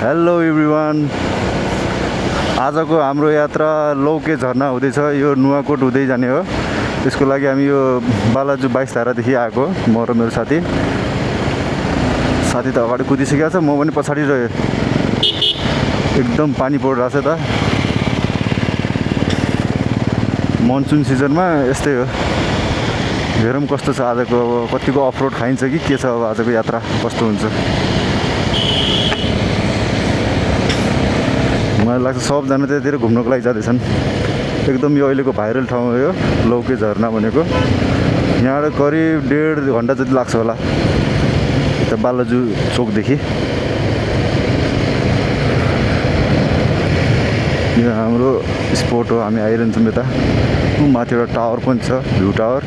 Hello everyone, आजको हाम्रो यात्रा लौके झरना हुँदैछ। यो नुवाकोट हुँदै जाने हो। त्यसको लागि हामी यो बालाजु 22 धारादेखि आएको, म र मेरो साथी त अगाडि कुदिसकेको छ, म पनि पछाडि रह्यो। एकदम पानी परिरहेछ त। मनसुन सिजनमा यस्तै हो। हेरौँ कस्तो छ आजको, अब कतिको अफरोड खाइन्छ कि के छ अब आजको यात्रा कस्तो हुन्छ। मलाई लाग्छ सबजना त्यतिर घुम्नको लागि जाँदैछन्। एकदम यो अहिलेको भाइरल ठाउँ हो यो लौके झरना भनेको। यहाँबाट करिब 1.5 घन्टा जति लाग्छ होला यता बालाजु चोकदेखि। यो हाम्रो स्पोट हो, हामी आइरहन्छौँ यता। माथि एउटा टावर पनि छ, भ्यू टावर।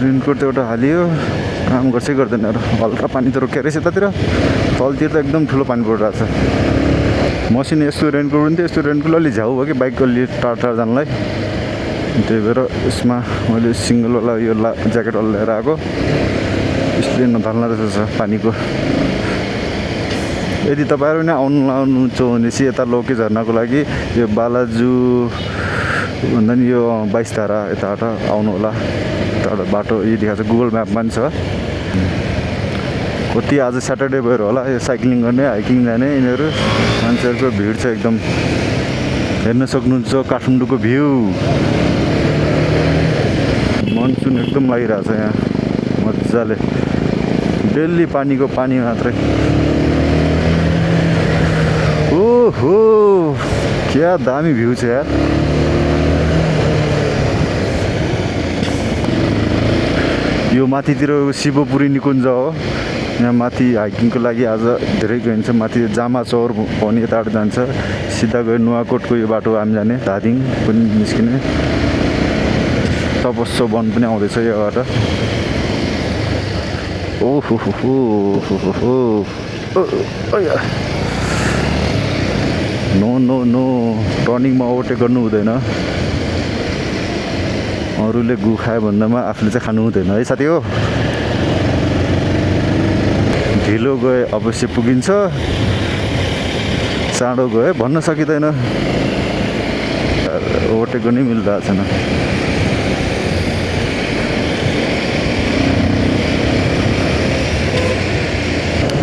रेनकोट त एउटा हालियो, काम गर्छै गर्दैन। हल्का पानी त रोकिया रहेछ यतातिर, तलतिर त एकदम ठुलो पानी परिरहेको छ। मसिनो यस्तो रेनकोट पनि थियो, यस्तो रेनकोट अलि झ्याउ भयो कि बाइकको अलि टाढा टाढा जानलाई। त्यही भएर यसमा मैले सिङ्गलवाला यो ज्याकेटवाला लिएर आएको। यसले नधाल्ला रहेछ पानीको। यदि तपाईँहरू नै आउनुहुन्छ भनेपछि यता लौके झर्नाको लागि यो बालाजु भन्दा नि यो 22 धारा यताबाट आउनु होला। यताबाट बाटो यही देखाएको छ, गुगल म्यापमा पनि छ। कति आज स्याटरडे भएर होला, यो साइक्लिङ गर्ने हाइकिङ जाने यिनीहरू मान्छेहरूको भिड छ एकदम। हेर्न सक्नुहुन्छ काठमाडौँको भ्यू। मनसुन एकदम लागिरहेछ यहाँ मजाले, डेली पानीको पानी मात्रै। ओहो क्या दामी भ्यू छ यार। यो माथितिर शिवपुरी निकुञ्ज हो। यहाँ माथि हाइकिङको लागि आज धेरै गइन्छ। माथि जामा चौर पनि यताबाट जान्छ, सिधा गयो नुवाकोटको यो बाटो हामी जाने, धादिङ पनि निस्किने। तपस्व वन पनि आउँदैछ योबाट। ओहो नो नो नो, टर्निङमा ओभरटेक गर्नु हुँदैन। अरूले गु खायो भन्दामा आफूले चाहिँ खानु हुँदैन है साथी हो। ढिलो गए अवश्य पुगिन्छ, चाँडो गए भन्न सकिँदैन। ओभरटेक गर्नै मिलिरहेको छैन।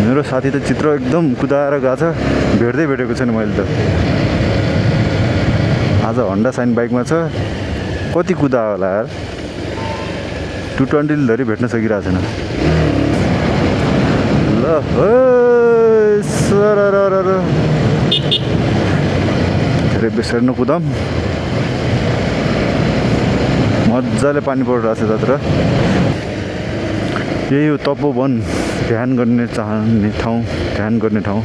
मेरो साथी त चित्र एकदम कुदाएर गएको छ, भेटेको छैन मैले त। आज हन्डा साइन बाइकमा छ, कति कुदा होला यार। 220 धरि भेट्न सकिरहेको छैन। ल धेरै बेसरी नकुदाम, मजाले पानी परिरहेको छ त्यतिर। यही हो तपोवन, ध्यान गर्ने चाहने ठाउँ, ध्यान गर्ने ठाउँ।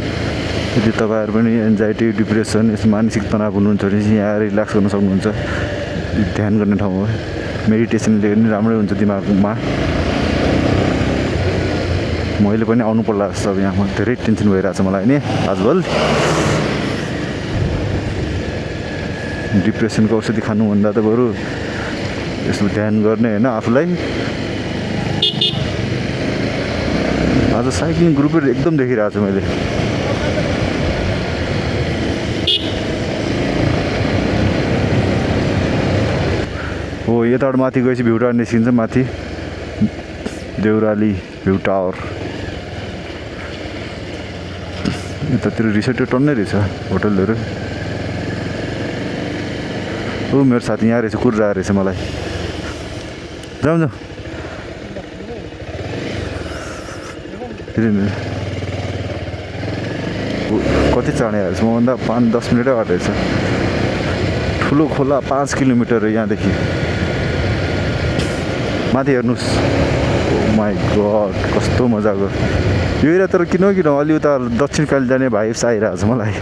यदि तपाईँहरू पनि एन्जाइटी, डिप्रेसन, यस मानसिक तनाव हुनुहुन्छ भने यहाँ रिल्याक्स गर्न सक्नुहुन्छ। ध्यान गर्ने ठाउँ हो। मेडिटेसनले पनि राम्रै हुन्छ दिमागमा। मैले पनि आउनु पर्ला जस्तो अब यहाँ धेरै टेन्सन भइरहेको छ मलाई नि आजकल। डिप्रेसनको औषधि खानुभन्दा त बरु यसो ध्यान गर्ने होइन आफूलाई। आज साइक्लिङ ग्रुपहरू एकदम देखिरहेको छु मैले। हो यताबाट माथि गएपछि भ्यू टावर निस्किन्छ, माथि देउराली भ्यू टावर। यतातिर रिसोर्ट टन्नै रहेछ, होटलहरू। ऊ मेरो साथी यहाँ रहेछ, कुदिरहेको रहेछ मलाई। जाउँ जाउँ। कति चाँडै आएछ, मभन्दा 5-10 मिनटै बाटो रहेछ। ठुलो खोला 5 किलोमिटर हो यहाँदेखि माथि। हेर्नुहोस्, ओ माई गड कस्तो मजाको यो एरिया। तर किन अलि उता दक्षिण काली जाने भाइब्स आइरहेको छ मलाई।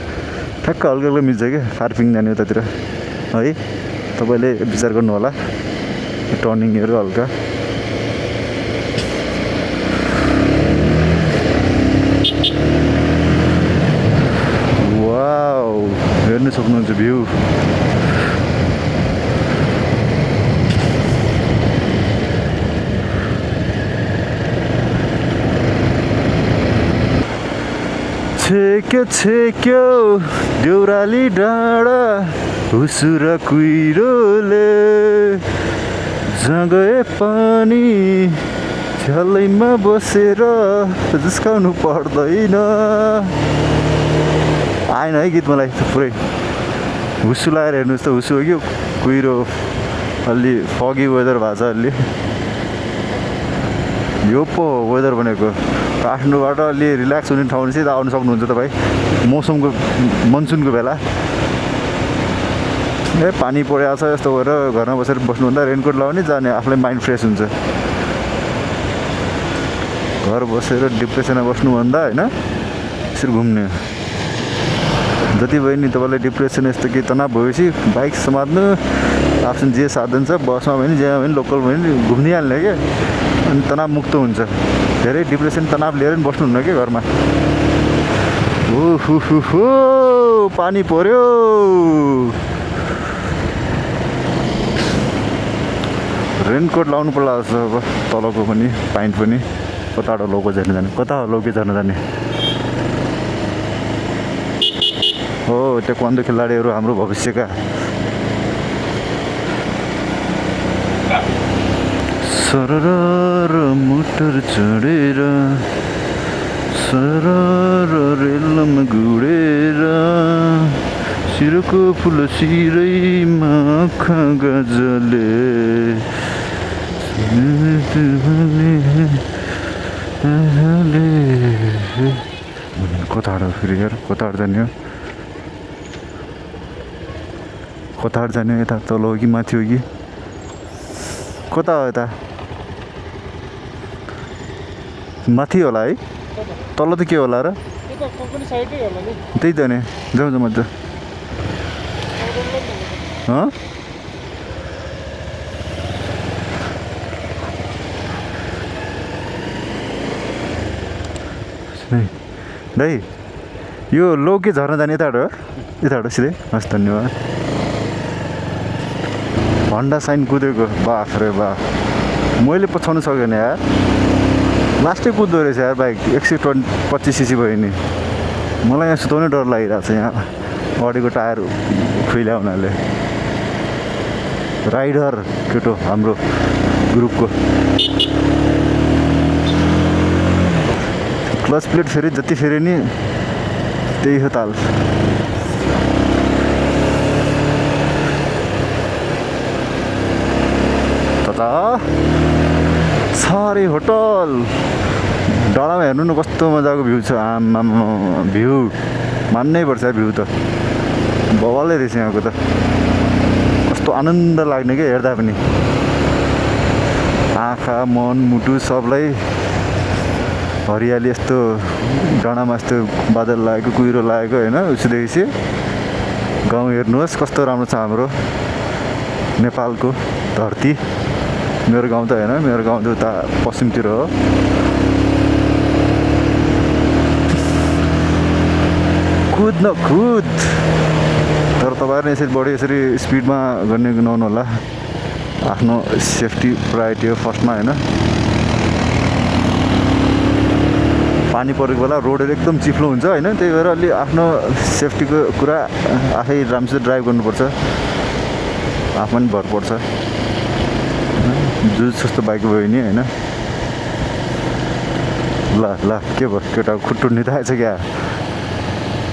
ठ्याक्क हल्का हल्का मिल्छ क्या फार्पिङ जाने उतातिर है। तपाईँले विचार गर्नु होला, टर्निङहरू हल्का। वाउ हेर्नु सक्नुहुन्छ भ्यू। छेक्यो देउराली डाँडा हुसुर कुहिरोले जहाँ गए पानी झ्यालैमा बसेर जिस्काउनु पर्दैन। आएन है गीत मलाई पुरै हुस्सु लगाएर हेर्नुहोस् त हुस्सु हो कि कुहिरो अलि फगी वेदर भएको छ अलि यो पो वेदर भनेको काठमाडौँबाट अलि रिल्याक्स हुने ठाउँ चाहिँ आउनु सक्नुहुन्छ तपाईँ मौसमको मनसुनको बेला। पानी परिरहेको छ यस्तो भएर घरमा बसेर बस्नुभन्दा रेनकोट लगाउने जाने आफूलाई माइन्ड फ्रेस हुन्छ। घर बसेर डिप्रेसनमा बस्नुभन्दा होइन यसरी घुम्ने जति भयो नि तपाईँलाई डिप्रेसन यस्तो केही तनाव भएपछि बाइक समात्नु आफ्नो जे साधन छ बसमा भयो नि जहाँ भयो नि लोकल भयो नि घुमिहाल्ने क्या अनि तनाव मुक्त हुन्छ। धेरै डिप्रेसन तनाव लिएर पनि बस्नुहुन्न क्या घरमा। हो पानी पर्यो रेनकोट लाउनु पर्ला जस्तो अब तलको पनि पाइन्ट पनि कताबाट लौको झर्न जाने कता लौके झर्न जाने हो ताइक्वान्डो खेलाडीहरू हाम्रो भविष्यका। सरर मोटर चढेर सरर रेलमा गुडेर शिरको फुल शिरैमा आँखा गजले कताबाट फेरि यार कताबाट जाने हो कताबाट जाने यता तल हो कि माथि हो कि कता हो यता माथि होला है तल त के होला र त्यही त नि जाउँ जाउँ मजा दाइ यो लौके झर्न जाने यताबाट सिधै हस् धन्यवाद। हन्डा साइन कुदेको बाफ रे बाफ मैले पछाउनु सकेन यार लास्टै कुद्दो रहेछ यार बाइक 125 सीसी भयो नि मलाई यहाँ सुताउनै डर लागिरहेको छ यहाँ अगाडिको टायर खुइल्या हुनाले। राइडर केटो हाम्रो ग्रुपको क्लच प्लेट फेरि जति फेरि नि त्यही हो ताल। तता सारे होटल डाँडामा हेर्नु न कस्तो मजाको भ्यू छ आमा भ्यू मान्नै पर्छ भ्यू त बवालै रहेछ यहाँको त कस्तो आनन्द लाग्ने क्या हेर्दा पनि आँखा मन मुटु सबलाई हरियाली यस्तो डाँडामा यस्तो बादल लागेको कुहिरो लागेको होइन उसदेखि गाउँ हेर्नुहोस् कस्तो राम्रो छ हाम्रो नेपालको धरती। मेरो गाउँ त होइन मेरो गाउँ त उता पश्चिमतिर हो। कुद न कुद तर तपाईँहरू यसरी बढी यसरी स्पिडमा गर्ने नहुनु होला आफ्नो सेफ्टी प्रायोरिटी हो फर्स्टमा होइन। पानी परेको बेला रोडहरू एकदम चिप्लो हुन्छ होइन त्यही भएर अलि आफ्नो सेफ्टीको कुरा आफै राम्रोसित ड्राइभ गर्नुपर्छ आफूमा पनि भर पर्छ जुस जस्तो बाइक भयो नि होइन। ल ल के भयो केटा खुट्टु निधाएछ क्या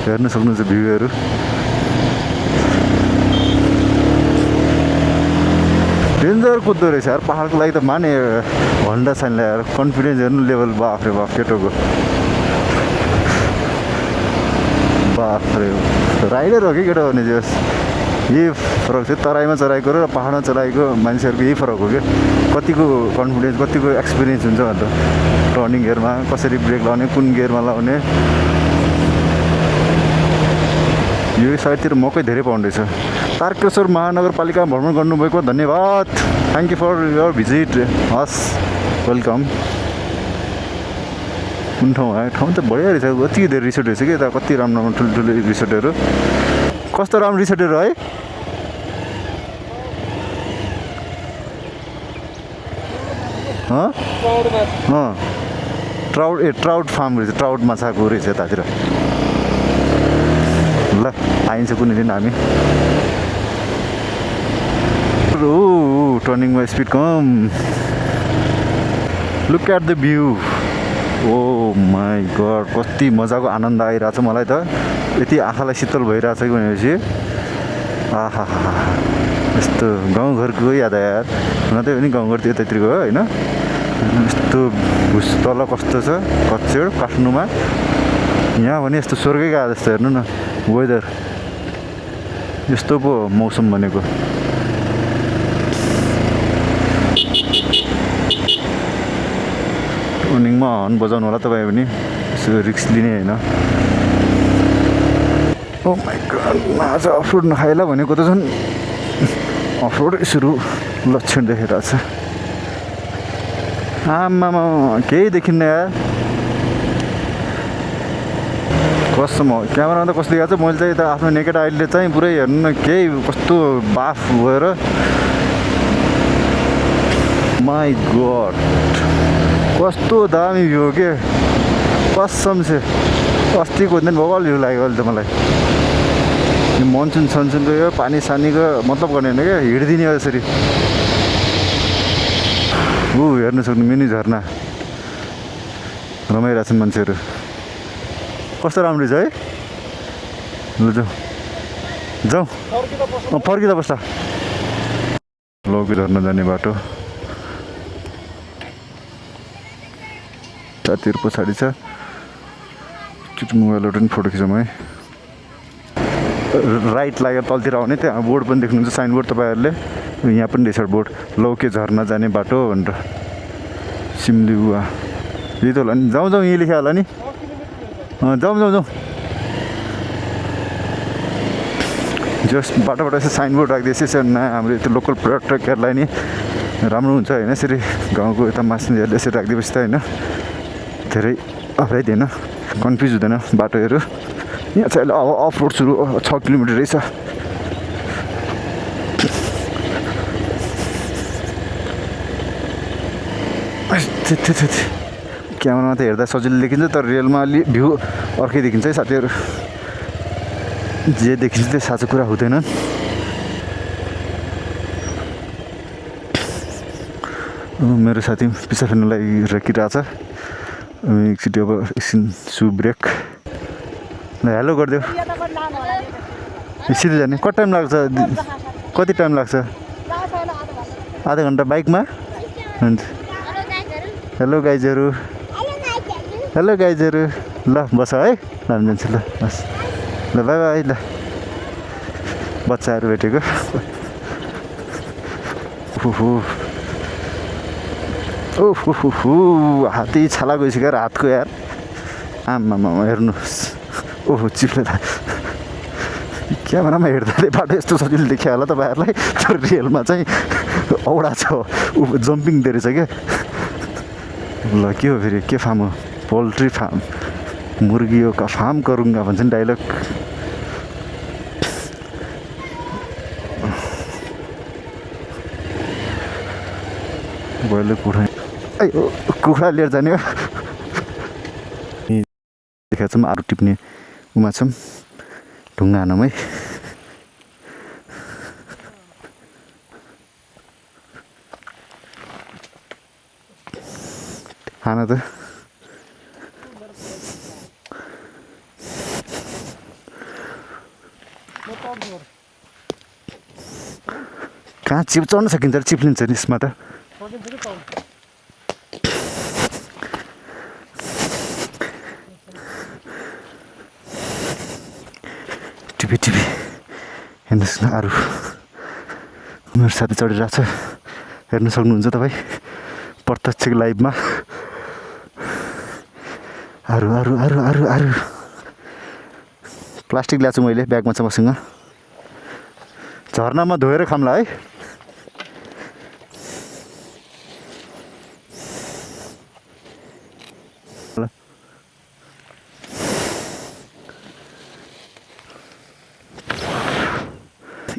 हेर्नु सक्नुहुन्छ भ्यूहरू डेन्जर कुद्दो रहेछ यार पहाडको लागि त माने हन्डा साइन ल्याएर कन्फिडेन्स हेर्नु लेभल बाफ रे बाफ केटोको बाफ रे राइडर हो कि केटो भने चाहिँ यही फरक छ तराईमा चलाएको र पहाडमा चलाएको मान्छेहरूको यही फरक हो क्या कतिको कन्फिडेन्स कतिको एक्सपिरियन्स हुन्छ अन्त टर्निङ गियरमा कसरी ब्रेक लाउने कुन गियरमा लाउने यो साइडतिर मकै धेरै पाउँदैछ। तारकेश्वर महानगरपालिका भ्रमण गर्नुभएको धन्यवाद thank you for your visit हस् वेलकम। कुन ठाउँ आयो ठाउँ त बढिया रहेछ कति धेरै रिसोर्ट रहेछ कि यता कति राम्रो राम्रो ठुल्ठुलो रिसोर्टहरू कस्तो राम्रो रिसोर्टहरू है ट्राउट फार्म रहेछ ट्राउट माछाको रहेछ यतातिर ल आइन्छ कुनै दिन हामी टर्निङमा स्पिड कम look at the view oh my god कति मजाको आनन्द आइरहेछ मलाई त यति आँखालाई शीतल भइरहेछ कि भनेपछि आहा यस्तो गाउँघरको याद आयो हुन त पनि गाउँघर त्यतातिरको हो होइन यस्तो भुस तल कस्तो छ कच्चेड काठमाडौँमा यहाँ भने यस्तो स्वर्गै गए जस्तो हेर्नु न वेदर यस्तो पो मौसम भनेको टर्निङमा हर्न बजाउनु होला तपाईँ पनि यसो रिक्स लिने होइन ओ माई गड आज अफरोड नखाएला भनेको त झन् अफरोड सुरु लक्षण देखेर छ आमामा केही देखिन्न यार कसम हो क्यामेरामा त कस्तो देखाएको छ मैले चाहिँ यता आफ्नो नेकेड आइले चाहिँ पुरै हेर्नु न केही कस्तो बाफ भएर माई गड कस्तो दामी भ्यू हो के कसम से अस्तिको दिन बवाल भ्यू लाग्यो अहिले त मलाई यो मनसुन सनसुनको यो पानी सानीको मतलब गर्ने होइन क्या हिँडिदिने हो यसरी हेर्नु सक्नु मिनी झर्ना रमाइरहेछन् मान्छेहरू कस्तो राम्रो छ है ल जाउँ फर्किँदा बस्छ लौकी झर्न जाने बाटो साथीहरू पछाडि छ एकचोटि मोबाइलबाट पनि फोटो खिचौँ है राइट लागेर तलतिर आउने त्यहाँ बोर्ड पनि देख्नुहुन्छ साइनबोर्ड तपाईँहरूले यहाँ पनि रहेछ बोर्ड लौके झर्ना जाने बाटो भनेर सिमलिबुवा यही त होला नि जाउँ यहीँ लेख्या होला नि जाउँ जस बाटोबाट यसो साइनबोर्ड राखिदिएछ यसो हाम्रो त्यो लोकल पर्यटकहरूलाई नि राम्रो हुन्छ होइन यसरी गाउँको यता मास्नेहरूले यसरी राखिदिएपछि त होइन धेरै अप्ठ्यारो होइन कन्फ्युज हुँदैन बाटोहरू यहाँ चाहिँ अहिले अफ रोड सुरु 6 किलोमिटर रहेछ क्यामेरामा त हेर्दा सजिलो देखिन्छ तर रियलमा अलि भ्यू अर्कै देखिन्छ है साथीहरू जे देखिन्छ त्यो साँचो कुरा हुँदैन मेरो साथी पिसा फेर्नलाई राखिरहेछ एकचोटि अब एकछिन सु ब्रेक ल हेलो गरिदेऊ सिधै जाने कति टाइम लाग्छ कति टाइम लाग्छ आधा घन्टा बाइकमा हुन्छ हेलो गाइजहरू ल बस है ल जान्छु ल बस ल बाई बाई ल बच्चाहरू भेटेको ओहो हात्ती छाला गइसक्यो हातको यार आमामा हेर्नुहोस् ओहो चिप्ले त क्यामेरामा हेर्दा बाटो यस्तो सजिलो देखियो होला तपाईँहरूलाई तर रियलमा चाहिँ औडा छ जम्पिङ दिएर छ क्या ल के हो फेरि के फार्म हो पोल्ट्री फार्म मुर्गियों का फार्म करूँगा भन्छ नि डाइलग ब्रोइलर कुखुरा कुखुरा लिएर जाने हो देखाएको छौँ आरू टिप्ने उमा छौँ ढुङ्गा हानौँ है हान त कहाँ चढ्न सकिन्छ चिप्लिन्छ नि यसमा त टिपी हेर्नुहोस् न अरू मेरो साथी चढिरहेको छ हेर्नु सक्नुहुन्छ तपाईँ प्रत्यक्ष लाइभमा अरू प्लास्टिक ल्याएको छु मैले ब्यागमा छ मसँग झर्नामा धोएर खाम्ला है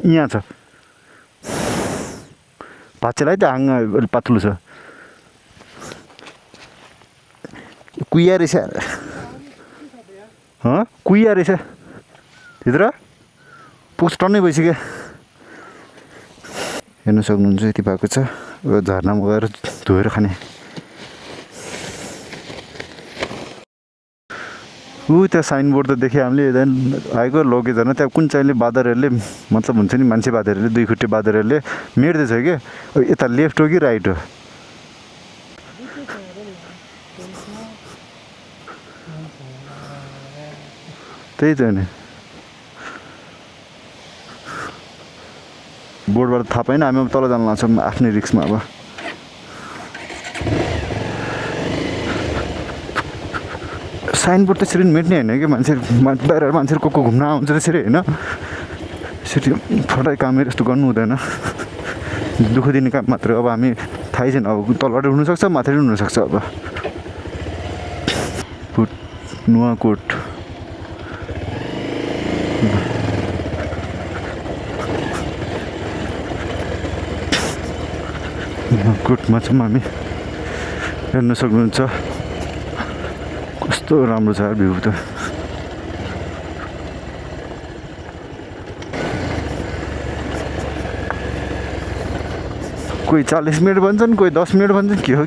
यहाँ छ भाँचेलाई त हाँगा अलि पातलो छ कुइया रहेछ कुइया रहेछ भित्र पुग्छ टन्नै भइसक्यो हेर्न सक्नुहुन्छ यति भएको छ झरनामा गएर धोएर खाने त्यहाँ साइनबोर्ड त देख्यो हामीले आएको लगेजन त्यहाँ कुन चाहिँले बाँदरहरूले मतलब हुन्छ नि मान्छे बाँदरहरूले दुई खुट्टे बाँदरहरूले मेट्दैछ कि यता लेफ्ट हो कि राइट हो त्यही त नि बोर्डबाट थाहा पाएन हामी अब तल जान लाग्छौँ आफ्नै रिक्समा अब साइनबोर्ड त्यसरी मेट्ने होइन कि मान्छे बाहिर मान्छेहरू को घुम्न आउँछ त्यसरी होइन यसरी फटाइ कामहरू यस्तो गर्नु हुँदैन दुःख दिने काम मात्र अब हामी थाहै छैन अब तलबाट हुनसक्छ माथि हुनसक्छ अब नुवाकोट नुवाकोटमा छौँ हामी हेर्न सक्नुहुन्छ कस्तो राम्रो छ भ्यू त कोही 40 मिनट भन्छन् कोही 10 मिनट भन्छन् के हो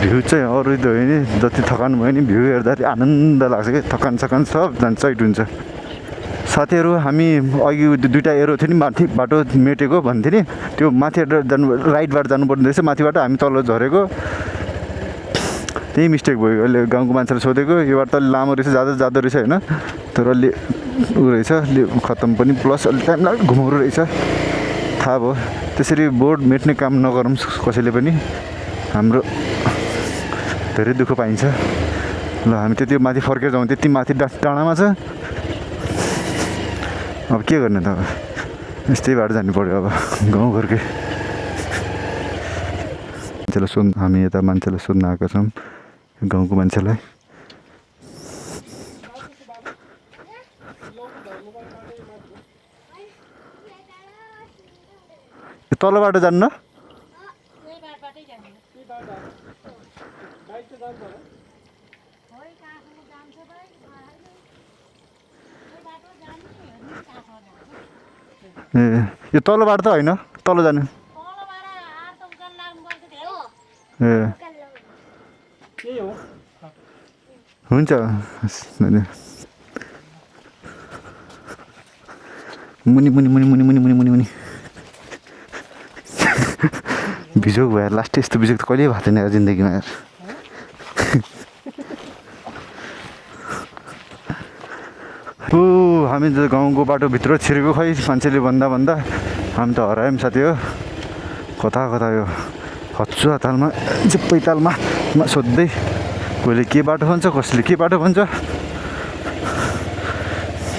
भ्यू चाहिँ अरू त होइन जति थकान भयो नि भ्यू हेर्दाखेरि आनन्द लाग्छ कि थकान सकान सब चैट हुन्छ साथीहरू हामी अघि दुईवटा एरो थियो नि माथि बाटो मेटेको भन्थ्यो नि त्यो माथि जानु राइटबाट जानुपर्ने रहेछ माथिबाट हामी तल झरेको त्यही मिस्टेक भयो अहिले गाउँको मान्छेले सोधेको यो बाटो त लामो रहेछ जाँदो रहेछ होइन तर अलि ऊ रहेछ अलि खत्तम पनि प्लस अलि टाइम लाग्यो घुमाउरो रहेछ थाहा भयो त्यसरी बोर्ड मेट्ने काम नगरौँ कसैले पनि हाम्रो धेरै दुःख पाइन्छ ल हामी त्यति माथि फर्केर जाउँ त्यति माथि डाँडामा छ अब के गर्ने त यस्तै बाटो जानु पऱ्यो अब गाउँघरकै मान्छेलाई सोध्नु हामी यता मान्छेलाई सोध्न आएका छौँ गाउँको मान्छेलाई तल बाटो जान्न ए यो तल बाटो त होइन तल जानु ए हुन्छ मुनि मुनि मुनि मुनि मुनि मुनि मुनि मुनि बिजोग भयो लास्ट यस्तो बिजोग त कहिले भएको थिएन जिन्दगीमा यार हामी त गाउँको बाटोभित्र छिरेको खै मान्छेले भन्दा हामी त हरायौँ साथी हो कता यो हच्चु हतालमा पैतालमा सोध्दै कोहीले के बाटो भन्छ कसैले के बाटो भन्छ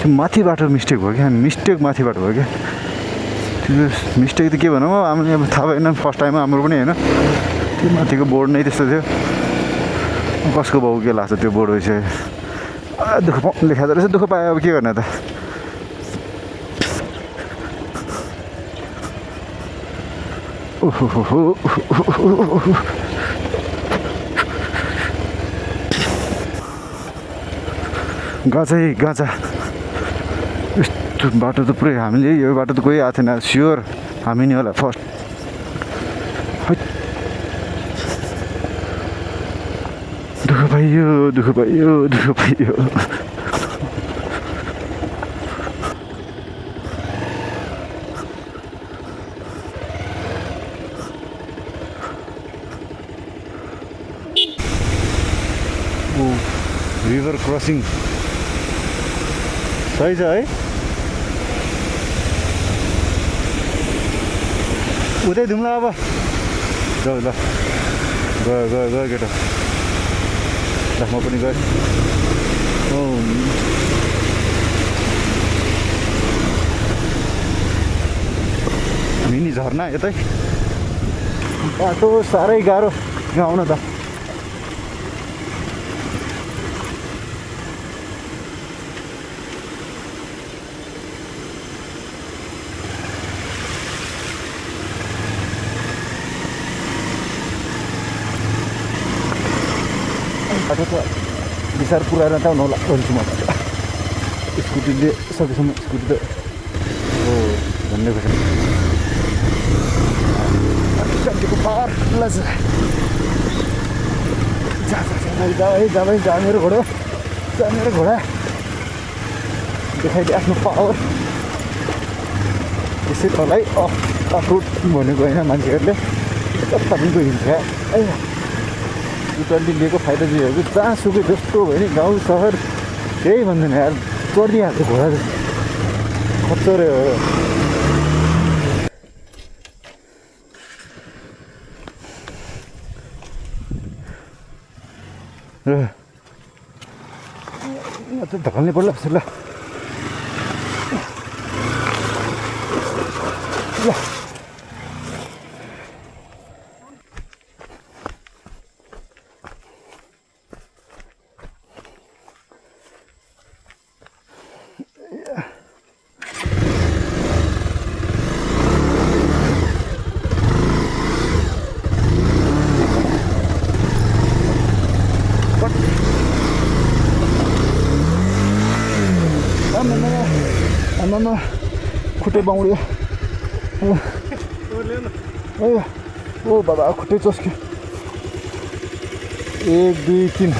त्यो माथि बाटो मिस्टेक भयो क्या मिस्टेक माथि बाटो भयो क्या त्यो मिस्टेक त के भनौँ हामीले अब थाहा भएन फर्स्ट टाइम हाम्रो पनि होइन त्यो माथिको बोर्ड नै त्यस्तो थियो कसको बाउ के लाग्छ त्यो बोर्ड भइसक्यो दुःख लेखाएको रहेछ दुःख पायो अब के गर्ने त गाँचा यस्तो बाटो त पुरै हामीले यो बाटो त कोही आएको थिएन स्योर हामी नै होला फर्स्ट दुःख पाइयो रिभर क्रसिङ सही छ है उतै धुम्ला अब जाऊ ल गयो केटा ल म पनि गएँ मिनी झर्ना यतै बाटो साह्रै गाह्रो यहाँ आउन त विचार पुऱ्याएर त नहोला भन्छु म स्कुटीले सकेसम्म स्कुटी त हो भन्ने कुरा शक्तिको पावर लज जा मेरो घोडा देखाइदिए आफ्नो पावर त्यसै तँलाई अफरोड भनेको होइन मान्छेहरूले जता पनि हिँड्छ स्कुटरले लिएको फाइदा चाहिँ हो कि जहाँसुकै जस्तो भयो नि गाउँ सहर केही भन्दैन यार चढिदिइहाल्छ घोडा खच्चरे हो र चाहिँ ढल्नै पर्ला ल आमामा खुट्टे बाउड्यो ओ बाबा खुट्टे चस्क्यो 1 2 3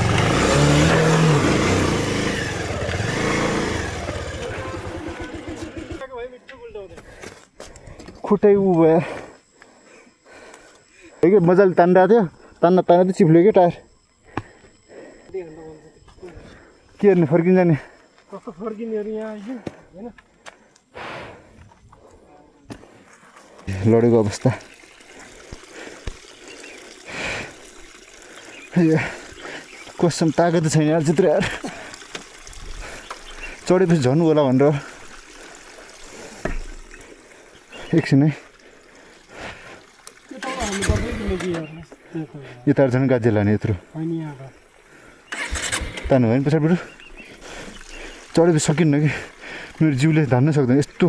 खुट्टै उ भयो कि मजाले तानिरहेको थियो तान्दा त चिप्ल्यो कि टायर के हेर्ने फर्किन्छ नि कस्तो फर्किनेहरू यहाँ आइयो हैन लडेको अवस्था कसम तागत छैन यार चित्र यार चढेपछि झन् होला भनेर एकछिन है यता झन् गाजे लाने यत्रो तान्नु भयो नि पछाडिबाट चढेपछि सकिन्न कि मेरो जिउले धान्न सक्दैन यस्तो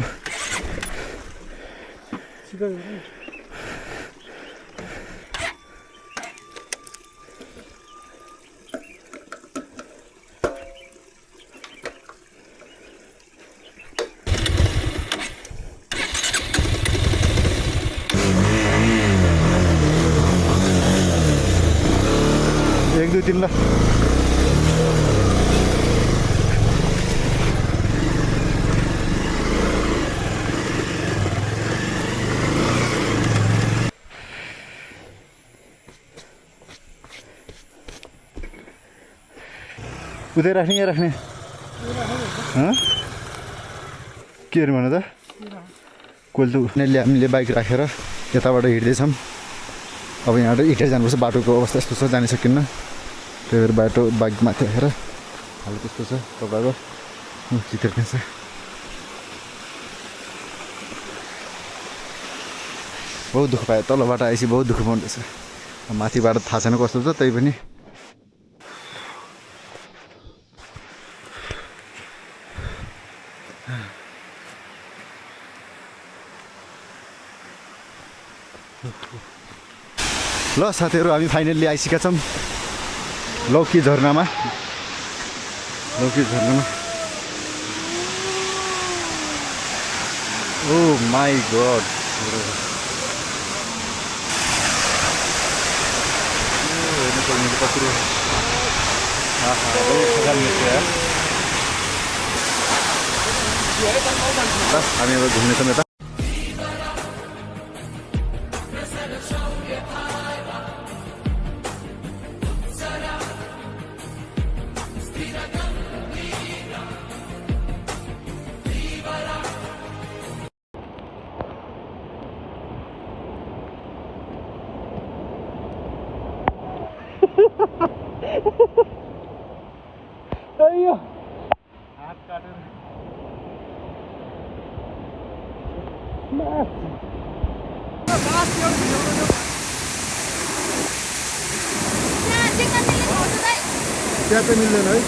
एक दुई तिन ल उतै राख्ने यहाँ राख्ने के अरे भन त कहिले त उनीहरूले हामीले बाइक राखेर यताबाट हिँड्दैछौँ अब यहाँबाट हिँडेर जानुपर्छ बाटोको अवस्था यस्तो छ जान सकिन्न त्यही भएर बाटो बाइक माथि राखेर हाल त्यस्तो छ तपाईँको चित्र त्यहाँ छ बहुत दुःख पायो तलबाट आएपछि बहुत दुःख पाउँदैछ माथिबाट थाहा छैन कस्तो छ त्यही पनि ल साथीहरू हामी फाइनल्ली आइसकेका छौँ लौकी झरनामा ओ माई गड हामी अब घुम्नेछौँ यता हात काटेर त्यहाँ त मिल्दैन है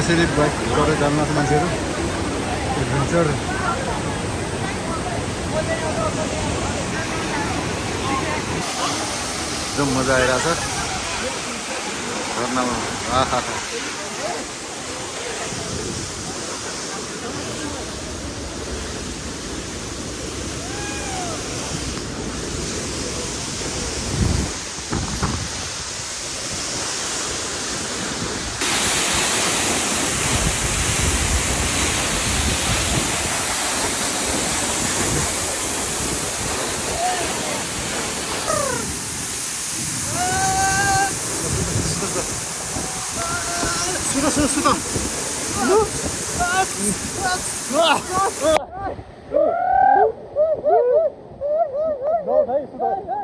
यसरी बाइक गरेर जानु मान्छेहरू एडभेन्चर एकदम मजा आइरहेछ झर्नामा। आहा 수다. 너 다이 수다.